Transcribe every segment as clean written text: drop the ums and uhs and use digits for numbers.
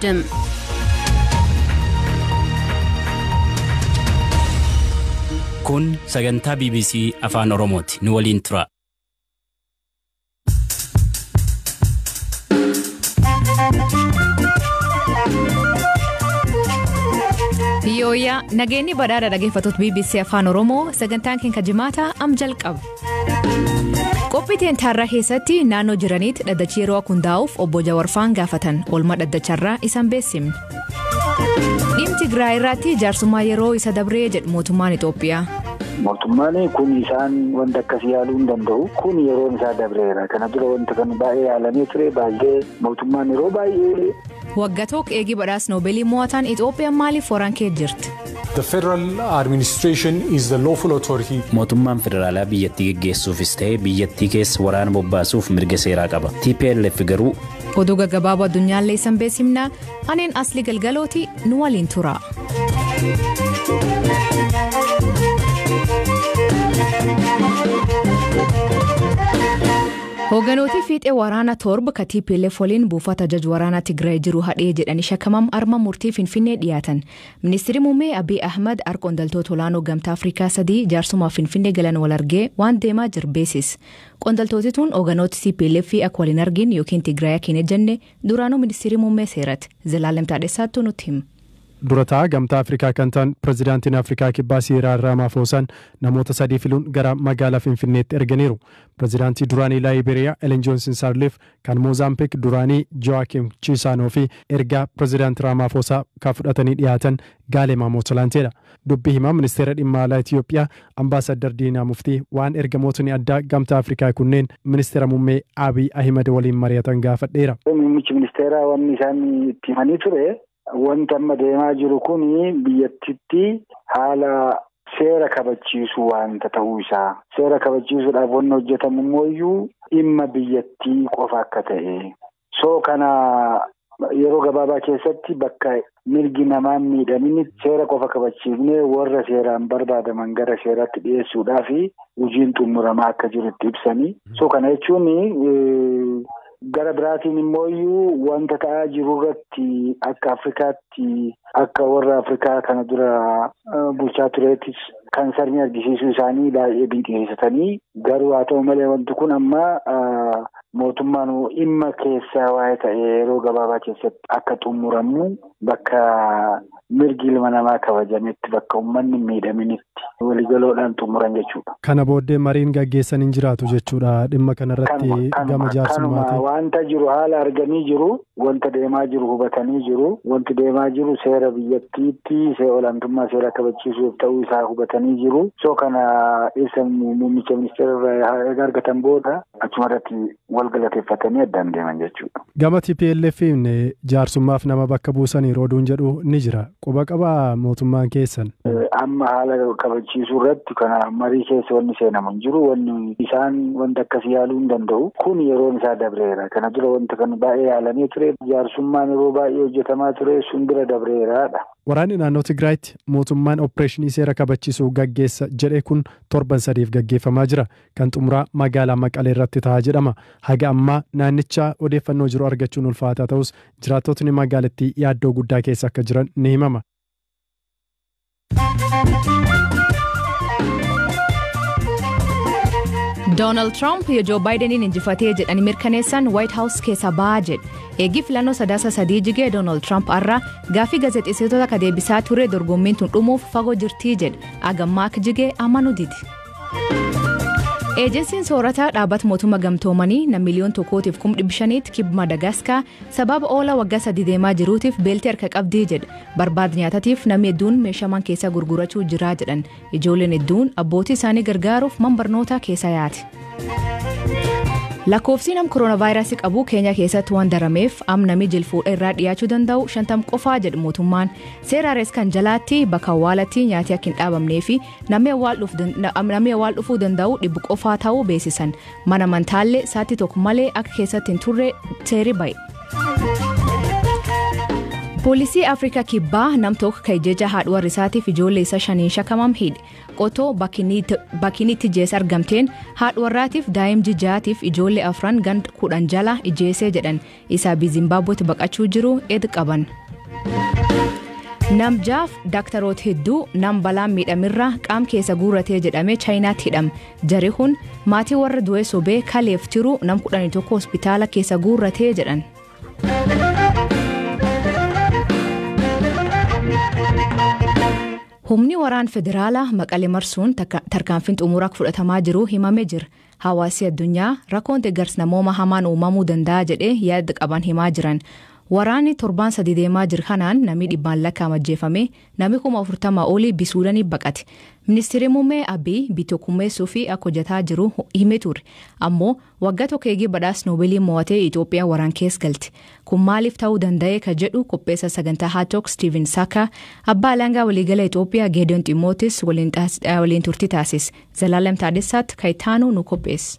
30. Kun sagantaa BBC Afaan Oromooti. Nu waliin tura. Biyyoowwan nageenyi badhaadha dhaggeeffattoota BBC Afaan Oromoo sagantaan keenya jimaata am jalqaba. Qophii teentaarraa keessatti naannoo jiranitti dhaddachi yeroo hundaa'uuf obbo Jawarfaan gaafatan oolmaa dhaddacharraa isaan beeksifne. Dhimmi Tigraay irratti jaarsummaa yeroo isa dabree jedhu mootummaan Itoophiyaa. Mootummaan kun isaan wanta akkasii yaaluu hin danda'u. Kun yeroon isaa dabreera. Kana dura wanta kan baay'ee yaalamee ture baay'ee mootummaan yeroo baay'ee. Waggaa tokko eegii badhaasa Noobeelii mo'atan Itoophiyaan maaliif waraan kee jirti? The federal administration is the lawful authority. Mootummaan federaalaa biyyattii geggeessuufis ta'ee biyyattii keessa waraana bobbaasuuf mirga seeraa qaba. TPLF garuu. Oduu gaggabaaboo addunyaallee isaan beeksifna. Aneen asli galgalooti nu waliin tura. Hoogganooti fiixee waraana torba ka TPLF waliin buufata ajaja waraanaa Tigraay jiru hadhee jedhanii shakkaman arma murtii Finfinnee dhiyaatan. Ministeerri muummee Abiy Ahmad harka qondaaltota olaanoo gamtaa Afrikaa sadii jaarsumaaf Finfinnee galan wal argee waan deemaa jiru beeksise. Qondaaltoti tun hoogganooti TPLF akka waliin argin yookiin Tigraay akka hin ejjenne duraanuu ministeerri muummee seeratti. Zalaalem Taadhessaattu nutti hima. Durataa gamtaa Afrikaa kan ta'an pirezidaantiin Afrikaa Kibbaa Siiriil Raamaafoosaan namoota sadii filuun gara magaalaa Finfinneetti erganiiru. Pirezidaantii duraanii Laayiberiyaa Elen Joonsin Saarleef kan Moozaambiik duraanii Jo'aakim Chiisaanoo fi ergaa pirezidaantii Raamaafoosaa kan fudhatanii dhiyaatan Gaalemaa Mootolaanteedha. Dubbii himaa ministeera dhimma alaa Itoophiyaa Ambaasaddar Diinaa Muftii waan ergamootni addaa gamtaa Afrikaa kunneen ministeera muummee Abiy Ahimad waliin mari'atan gaafadheera. Muummichi ministeeraa wanni isaan itti himanii ture. Wanti amma deemaa jiru kun biyyattitti haala seera kabachiisu wanta ta'uu isaa. Seera kabachiisuudhaaf wanni hojjetamu immoo dhimma biyyattii qofa akka ta'e. Soo kana yeroo gabaabaa keessatti bakka mirgi namaa miidhamini seera qofa kabachiifnee warra seeraan barbaadaman gara seeraatti dhiyeessuudhaaf hojiin xumuramaa akka jirutti ibsanii. Soo kana jechuun. Gara biraatiin immoo wanta ta'aa jiru irratti akka Afrikaatti akka warra Afrikaa kana dura bulchaa tureettis kan sarni argisiisuu isaanii baay'ee dinqisiifatanii garuu haa ta'u malee wanti kun amma mootummaan dhimma keessaa waa'ee ta'e yeroo gabaabaa keessatti akka xumuramu bakka mirgi ilma namaa kabajametti bakka uummanni miidhaminitti waligaloodhaan xumuran jechuudha. Kana booddee mariin gaggeessan hin jiraatu jechuudha dhimma kanarratti gama jaarsummaatiin. Wanta jiru haala arganii jiru, wanta deemaa jiru hubatanii jiru, wanti deemaa jiru seera biyyattiitti olaantummaa seera kabachiisuuf ta'uu isaa hubatanii jiru. Soo kana ibsa muummicha ministeera irraa argatan booda achuma irratti wal galateeffatanii addaan deeman jechuudha. Gama TPLF'n jaarsummaaf nama bakka buusanii oduun jedhu ni jira. Quba qabaa mootummaan keessan. Amma haala kabachiisuu irratti kana marii keessa wanni seenamu hin jiru. Wanni isaan wanta akkasii yaaluu hin danda'u. Kun yeroon isaa dabreera. Kana dura wanta kan baay'ee yaalamee ture. Jaarsummaan yeroo baay'ee hojjetamaa ture sun bira dabreeraadha. Waraanni naannoo Tigraayitti mootummaan opereeshinii seera kabachiisuu gaggeessa jedhe kun torban sadiif gaggeeffamaa jira. Kan xumuraa magaalaa Maqalee irratti ta'a jedhama. Haga ammaa naannichaa odeeffannoo jiru argachuun ulfaataa ta'us jiraattotni magaalattii yaaddoo guddaa keessa akka jiran ni himama. Doonaald Tiraamp yoo Joo Baayideniin injifatee jedhanii mirkaneessan Waayit Haawus keessa ba'aa jedhe. Eegii filannoo 3 jigee Doonaald Tiraamp har'a gaaffii gaazexeessitoota akka deebisaa ture dorgommiin tun dhumuuf fagoo jirtii jedhe. Agammaa akka jigee amanuu dide. Eejensiin soorataa dhaabbata mootummaa gamtoomanii nam 1,500,000 kibba Madagaskar sababa oola waggaa 3 deemaa jiruutiif beeltii harka qabdii jedhe. Barbaada nyaatatiif namni hedduun meeshaa keessa gurgurachuu jira jedhan. Ijoolleen hedduun abbootii isaanii gargaaruuf man barnootaa keessa yaati. Lakkoofsi nam kooronaavaayirasii qabu Keeniyaa keessatti waan darameef am namni jilfuudha irraa dhiyaachuu danda'u 50 qofaa jedhu mootummaan. Seera haares kan jalaatti bakka awwaalatti nyaati akka hin dhaabamnee fi namni awwaal dhufuu danda'u 100 qofaa ta'uu beeksisan. Mana amantaallee sa'aatii tokko malee akka keessatti hin turre seerri ba'e. Poolisii Afrikaa Kibbaa nam tokko kan ijjeecha haadha warra isaatiif ijoollee isaa shaniin shakkamam hidhe. Qotoo bakki itti ijjeessa argamteen haadha warraatiif daa'im jijaatiif ijoollee afran ganda 10 jala ijjeessee jedhan. Isaa bi Zimbabweetti baqachuu jiru ed qaban. Nam jaaf daaktaroota hedduu nam balaan miidhamirraa qaam keessa guurratee jedhamee Chaayinaatti hidhame. Jari kun maatii warra du'ee sobee kaleef tiru nam 11 hospitaala keessa guurratee jedhan. Humni waraan federaalaa Maqalee marsuun tarkaanfiin xumuraa fudhatamaa jiru himamee jira. Hawaasni addunyaa rakkoon deeggarsa namooma hamaan uumamuu danda'a jedhee yaada qaban himaa jiran. Waraanni torbaan 3 deemaa jiru kanaan namni dhibbaan lakkaa'ame ajjeefame, namni 40,000 olii bisuudhaan baqate. Ministeerri muummee Abiy bitokkumeessuu fi akka hojjetaa jiru himee ture. Ammoo waggaa tokko eegee badhaasa Noobeelii mo'atee Itoophiyaa waraan keessa galte. Kun maaliif ta'uu danda'e ka jedhu qopheessa sagantaa HardTalk Steven Saka abbaa alangaa waliigala Itoophiyaa Geediyoon Ximootis waliin turtii taasise. Zalaalam Taadessaatti Kayitaanuu nu qopheesse.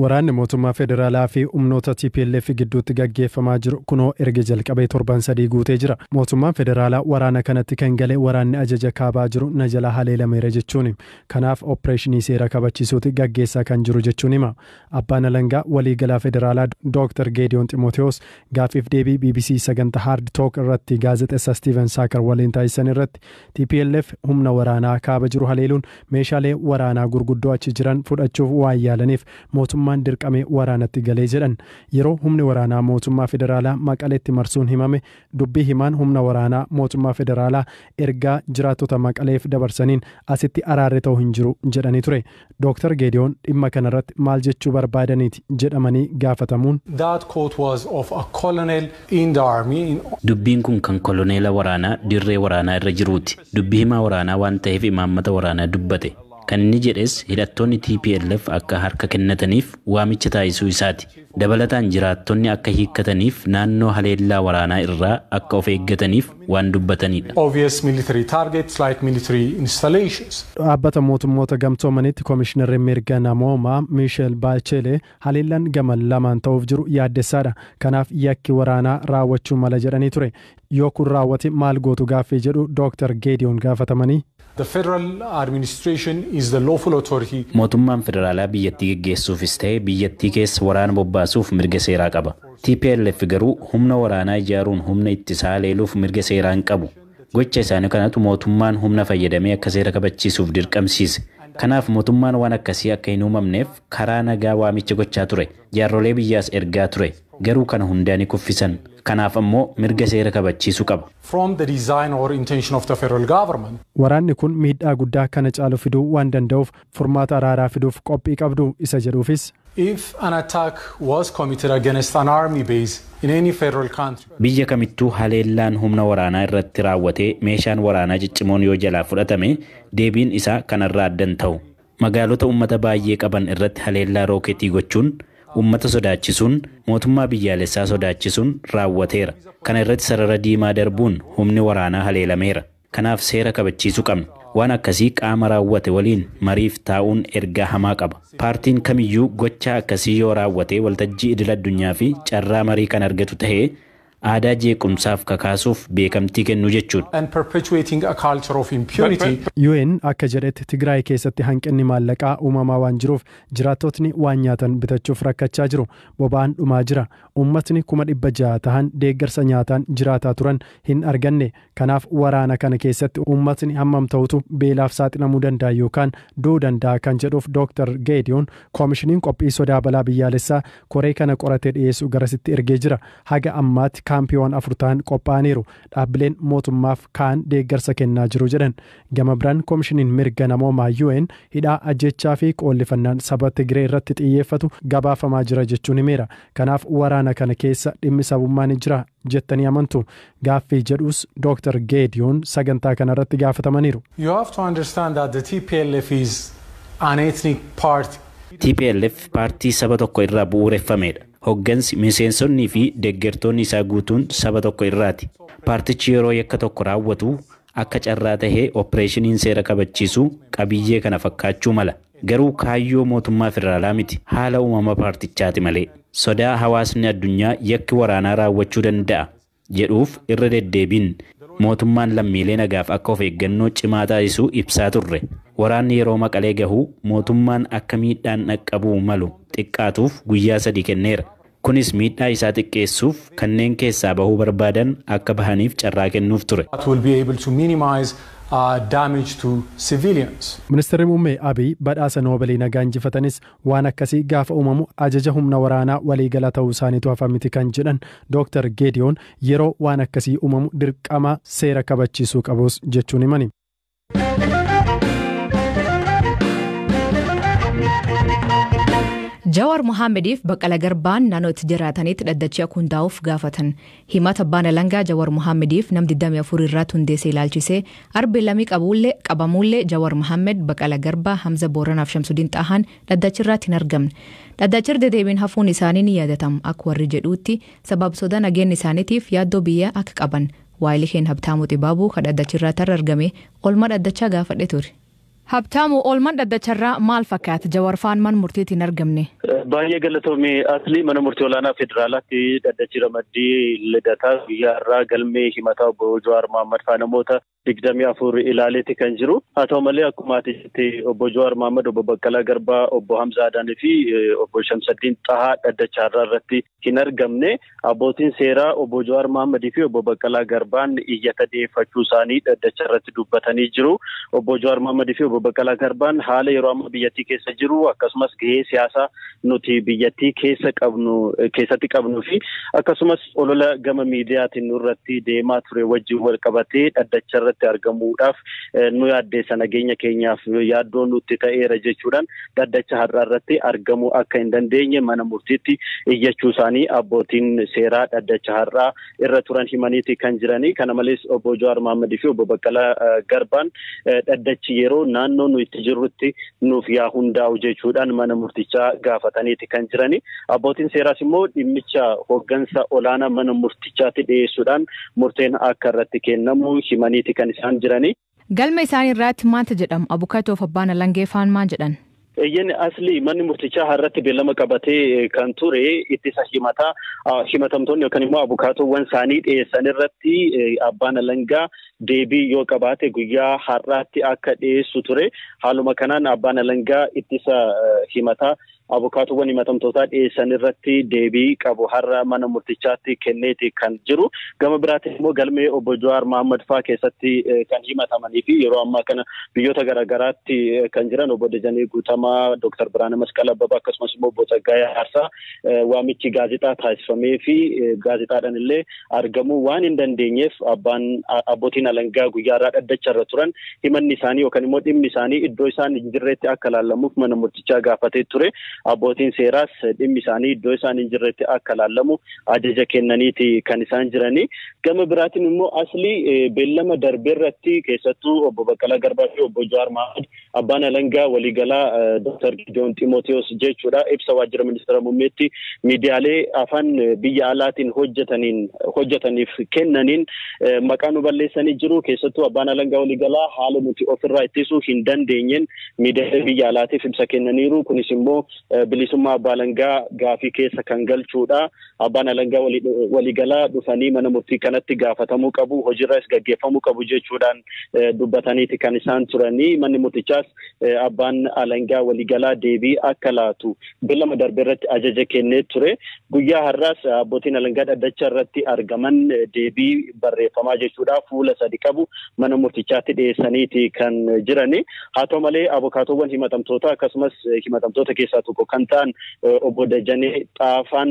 Waraanni mootummaa federaalaa fi humnoota TPLF gidduutti gaggeeffamaa jiru kunoo erga jalqabee torban 3 guutee jira. Mootummaan federaalaa waraana kanatti kan gale waraanni ajaja kaabaa jiru na jalaa haleelameera jechuun, kanaaf opereeshinii seera kabachiisuuti gaggeessaa kan jiru jechuun hima. Abbaan alangaa waliigalaa federaalaa Dr. Geediyoon Ximootewoos gaaffiif deebii BBC sagantaa Hard Talk irratti gaazexeessaa Steven Saakar waliin taasisan irratti TPLF humna waraanaa kaaba jiru haleeluun meeshaalee waraanaa gurguddoo achi jiran fudhachuuf waan yaalaniif mootummaan dirqamee waraanatti galee jedhan. Yeroo humni waraanaa mootummaa federaalaa Maqaleetti marsuun himame, dubbii himaan humna waraanaa mootummaa federaalaa ergaa jiraattota Maqaleef dabarsaniin asitti araarri ta'u hin jiru jedhanii ture. Dr. Geediyoon dhimma kanarratti maal jechuu barbaadaniiti jedhamanii gaafatamuun. That quote was of a colonel in the army. Dubbiin kun kan koloneela waraanaa dirree waraanaa irra jiruuti. Dubbii himaa waraanaa waan ta'eef imaammata waraanaa dubbate. Kan inni jedhes hidhattoonni TPLF akka harka kennataniif waamicha taasisuu isaati. Dabalataan jiraattonni akka hiikkataniif naannoo haleellaa waraanaa irraa akka of eeggataniif waan dubbatanidha. Obvious military targets like military installations. Dhaabbata mootummoota gamtoomanitti koomishinarri mirga namoomaa Miisheel Baachelee haleellaan gama lamaan ta'uuf jiru yaaddessaadha. Kanaaf yakki waraanaa raawwachuu mala jedhanii ture. Yoo kun raawwate maal gootu gaaffii jedhu Dr. Geediyoon gaafatamanii. The federal administration is the lawful authority. Mootummaan federaalaa biyyattii geggeessuufis ta'e biyyattii keessa waraana bobbaasuuf mirga seeraa qaba. TPLF garuu humna waraanaa ijaaruun humna ittisaa haleeluuf mirga seeraa hin qabu. Gocha isaanii kanatu mootummaan humna fayyadamee akka seera kabachiisuuf dirqamsiise. Kanaaf mootummaan waan akkasii akka hin uumamneef karaa nagaa waamicha gochaa ture. Jaarrolee biyyaas ergaa ture. Garuu kana hundaa ni kuffisan. Kanaaf ammoo mirga seera kabachiisuu qaba. From the design or intention of the federal government. Waraanni kun miidhaa guddaa kana caalu fiduu waan danda'uuf furmaata araaraa fiduuf qophii qabdu isa jedhuufis. If an attack was committed against an army base in any federal country. Biyya kamittuu haleellaan humna waraanaa irratti raawwatee meeshaan waraanaa ciccimoon yoo jalaa fudhatame deebiin isaa kanarraa addan ta'u. Magaalota uummata baay'ee qaban irratti haleellaa rooketii gochuun uummata sodaachisuun mootummaa biyyaalessaa sodaachisuun raawwateera. Kana irratti sarara diimaa darbuun humni waraanaa haleelameera. Kanaaf seera kabachiisuu qabna. Waan akkasii qaama raawwate waliin mariif taa'uun ergaa hamaa qaba. Paartiin kamiyyuu gocha akkasii yoo raawwate waltajjii idil addunyaa fi carraa marii kan argatu ta'ee aadaa jeequmsaaf kakaasuuf beekamtii kennuu jechuudha. And perpetuating a culture of impunity. UN akka jedhetti Tigraay keessatti hanqinni maallaqaa uumamaa waan jiruuf jiraattotni waan nyaatan bitachuuf rakkachaa jiru. Boba'aan dhumaa jira. Uummatni 600,000 tahan deeggarsa nyaataan jiraataa turan hin arganne. Kanaaf waraana kana keessatti uummatni hammam ta'utu beelaaf saaxilamuu danda'a yookaan du'uu danda'a kan jedhuuf Dr. Geediyoon koomishiniin qophii sodaa balaa biyyaalessaa koree kana qoratee dhiyeessuu garasitti ergee jira. Haga ammaatti kaampiiwwan 4 ta'an qophaa'aniiru. Dhaabbileen mootummaaf kaan deeggarsa kennaa jiru jedhan. Gama biraan koomishiniin mirga namoomaa UN hidhaa ajjechaa fi qoollifannaan saba Tigree irratti xiyyeeffatu gabaafamaa jira jechuun himeera. Kanaaf waraana kana keessa dhimmi sabummaa ni jira jettanii amantu. Gaaffii jedhus Dr. Geediyoon sagantaa kanarratti gaafatamaniiru. You have to understand that the TPLF is an ethnic party. TPLF paartii saba tokko irraa bu'uureffamedha. Hoggansi miseensonnii fi deeggartoonni isaa guutuun saba tokko irraati. Paartichi yeroo yakka tokko raawwatu akka carraa tahee opereeshiniin seera kabachiisu qabiyyee kana fakkaachuu mala. Garuu kaayyoo mootummaa federaalaa miti. Haala uumama paartichaati malee. Sodaa hawaasni addunyaa yakki waraanaa raawwachuu danda'a. Jedhuuf irra deddeebiin mootummaan lammiilee nagaaf akka of eeggannoo cimaa taasisu ibsaa turre. Waraanni yeroo Maqalee gahu mootummaan akka miidhaan dhaqqabuu malu xiqqaatuuf guyyaa 3 kenneera. Kunis miidhaa isaa xiqqeessuuf kanneen keessaa bahuu barbaadan akka bahaniif carraa kennuuf ture. That will be able to minimize damage to civilians. Ministeerri muummee Abiy badhaasa Noobeelii nagaa injifatanis waan akkasii gaafa uumamu ajaja humna waraanaa waliigala ta'uu isaaniitu hafa miti kan jedhan Dr. Geediyoon, yeroo waan akkasii uumamu dirqama seera kabachiisuu qabus jechuun himani. Jawaar Mohaammeediif Baqqala Garbaan naannoo itti jiraatanitti dhaddachi akka hundaa'uuf gaafatan. Himata abbaan alangaa Jawaar Mohaammeediif nam 24 irratti hundeesse ilaalchisee arbi lamii qabamuullee Jawaar Mohaammed, Baqqala Garbaa, Hamza Booranaaf Shamsudiin Xahaan dhaddachi irratti hin argamne. Dhaddachi deddeebiin hafuun isaanii ni yaadatama. Akka warri jedhuutti sababa sodaa nageenya isaaniitiif yaaddoo biyyaa akka qaban. Waayilii Habtaamuu Xibaabuu kan dhaddachi irratti argame oolmaa dhaddachaa gaafadhe ture. Habtaamu, oolmaan dhaddacharraa maal fakkaata? Jawaar faan mana murtiitti hin argamne. Baay'ee galatoomii Aslii. Mana murtii olaanaa federaalaatti dhaddachi ramaddii Lidataa guyyaa irraa galmee himataa obbo Jawaar Mohaammed faa namoota 24 ilaaleeti kan jiru. Haa ta'u malee, akkuma ati jette, obbo Jawaar Mohaammed, obbo Baqqalaa Garbaa, obbo Hamza Adaanii fi obbo Shamsaddiin Xahaa dhaddacha irraa irratti hin argamne. Abbootiin seeraa obbo Jawaar Mohaammed fi obbo Baqqalaa Garbaan iyyata dhiyeeffachuu isaanii dhaddacha irratti dubbatanii jiru. Obbo Jawaar Mohaammed fi obbo Baqqalaa Garbaan haala yeroo amma biyyattii keessa jiru, akkasumas gahee siyaasaa nuti biyyattii keessa qabnu keessatti qabnuu fi akkasumas olola gama miidiyaatiin nurratti deemaa ture wajjin wal qabatee dhaddacha irratti argamuudhaaf nu yaaddeessa, nageenya keenyaaf yaaddoo nutti ta'eera jechuudhaan dhaddacha har'aa irratti argamuu akka hin dandeenye mana murtiitti iyyachuu isaanii abbootiin seeraa dhaddacha har'aa irra turan himaniiti kan jiranii. Kana malees, obbo Jawaar Mohaammed fi obbo Baqqalaa Garbaan dhaddachi yeroo naannoo nu itti jirrutti nuuf yaa hundaa'u jechuudhaan mana murtichaa gaafataniiti kan jirani. Abbootiin seeraas immoo dhimmicha hooggansa olaanaa mana murtichaatti dhiyeessuudhaan murteen akka irratti kennamu himaniiti kan isaan jirani. Galma isaanii irratti maaltu jedhamu? Abukatoof abbaan alangee faan maal jedhan? Eeyyen Asli, manni murtichaa har'atti beellama qabatee kan ture ittisa himataa himatamtoonni yookaan immoo abukaatoowwan isaanii dhiyeessan irratti abbaan alangaa deebii yoo qabaate guyyaa har'aatti akka dhiyeessu ture. Haaluma kanaan abbaan alangaa ittisa himataa abukaatoowwan himatamtootaa dhiyeessan irratti deebii qabu har'a mana murtichaatti kenneeti kan jiru. Gama biraatiin immoo galmee obbo Jawaar Mohaammed faa keessatti kan himatamanii fi yeroo ammaa kana biyyoota garaagaraatti kan jiran obbo Dajanee Guutamaa, Dooktar Biraanee Masqal Abbabaa, akkasumas immoo obbo Tsaggaayee Aarsaa waamichi gaazexaa taasifamee fi gaazexaadhaan illee argamuu waan hin dandeenyeef, abbaan abbootiin alangaa guyyaa irraa dhaddacha irra turan himanni isaanii yookaan immoo dhimmi isaanii iddoo isaan hin jirretti akka laallamuuf mana murtichaa gaafatee ture. Abbootiin seeraas dhimmi isaanii iddoo isaan hin jirretti akka laallamu ajaja kennaniiti kan isaan jiranii. Gama biraatiin immoo Asli, beellama darbeerratti keessattuu obbo Baqqalaa Garbaa fi obbo Jawaar Mohaammed abbaan alangaa waliigalaa Dr. Gideon Ximootiyoos jechuudha ibsa waajjira ministeera muummeetti miidiyaalee afaan biyya alaatiin hojjetaniin hojjetaniif kennaniin maqaa nu balleessanii jiru, keessattuu abbaan alangaa waliigalaa haala nuti ofirraa ittisuu hin dandeenyeen miidiyaalee biyya alaatiif ibsa kennaniiru, kunis immoo bilisummaa abbaa alangaa gaafii keessa kan galchuudha. Abbaan alangaa waliigalaa dhufanii mana murtii kanatti gaafatamuu qabu, hojiirras gaggeeffamuu qabu jechuudhaan dubbataniiti kan isaan turanii. Manni murtichaas abbaan alangaa waliigalaa deebii akka laatu beellama darbe irratti ajaja kennee ture. Guyyaa har'aas abbootiin alangaa dhaddacha irratti argaman deebii barreeffamaa jechuudha fuula 3 qabu mana murtichaatti dhiyeessaniiti kan jirani. Haa ta'u malee, abukaatoowwan himatamtoota akkasumas himatamtoota keessaa tokko kan ta'an obbo Dajanee Xaafaan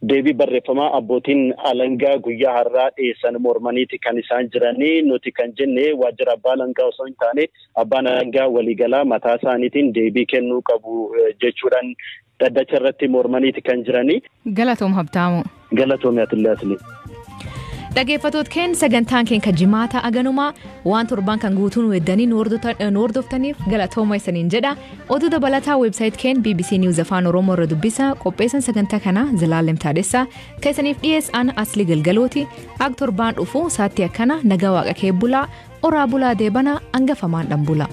deebii barreeffamaa abbootiin alangaa guyyaa har'aa dhiyeessan mormaniiti kan isaan jiranii. Nuti kan jenne waajjira abbaa alangaa osoo hin taane abbaan alangaa waliigalaa mataa isaaniitiin deebii kennuu qabu jechuudhaan dhaddacha irratti mormaniiti kan jiranii. Galatoom, Habtaamu. Galatoom atillee, Asli. Dhaggeeffattoota keenya, sagantaan keenya jimaata aganumaa waan torban kan guutuu nu eeddanii nu hordoftaniif galatooma isaniin jedha. Oduu dabalataa website keenya BBC News Afaan Oromoo irra dubbisa. Qopheessan sagantaa kanaa Zalaalem Taadessaa, kan isaniif dhiyeessan Asli Galgalooti. Ag torbaan dhufu saatti akkana nagaa waaqa kee bulaa, oraa bulaa, deebanaa hangafamaan dhan bula.